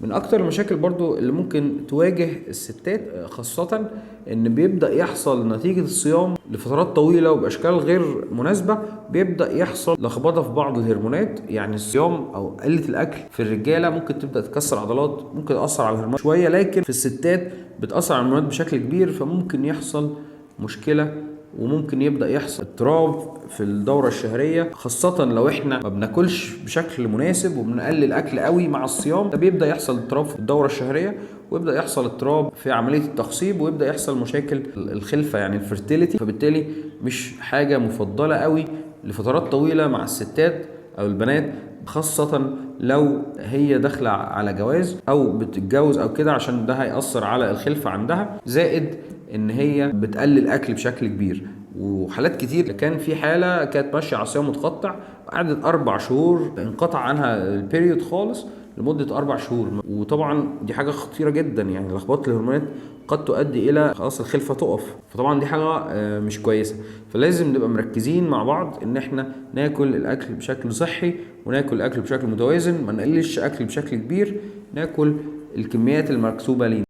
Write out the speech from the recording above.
من اكتر المشاكل برضو اللي ممكن تواجه الستات، خاصة ان بيبدأ يحصل نتيجة الصيام لفترات طويلة وباشكال غير مناسبة، بيبدأ يحصل لخبطة في بعض الهرمونات. يعني الصيام او قلة الاكل في الرجالة ممكن تبدأ تكسر عضلات، ممكن تأثر على الهرمونات شوية، لكن في الستات بتأثر على الهرمونات بشكل كبير، فممكن يحصل مشكلة وممكن يبدأ يحصل اضطراب في الدورة الشهرية، خاصة لو احنا ما بناكلش بشكل مناسب وبنقلل اكل قوي مع الصيام، ده بيبدأ يحصل اضطراب في الدورة الشهرية، ويبدأ يحصل اضطراب في عملية التخصيب، ويبدأ يحصل مشاكل الخلفة يعني ال fertility. فبالتالي مش حاجة مفضلة قوي لفترات طويلة مع الستات او البنات، خاصة لو هي داخلة على جواز او بتتجوز او كده، عشان ده هيأثر على الخلفة عندها، زائد ان هي بتقلل اكل بشكل كبير. وحالات كتير كان في حالة كانت ماشية على صيام متقطع، قعدت 4 شهور انقطع عنها ال period خالص لمدة 4 شهور، وطبعا دي حاجة خطيرة جدا، يعني لخبطة الهرمونات قد تؤدي إلى خلاص الخلفة تقف، فطبعا دي حاجة مش كويسة. فلازم نبقى مركزين مع بعض إن إحنا ناكل الأكل بشكل صحي، وناكل الأكل بشكل متوازن، ما نقللش أكل بشكل كبير، ناكل الكميات المكتوبة لينا.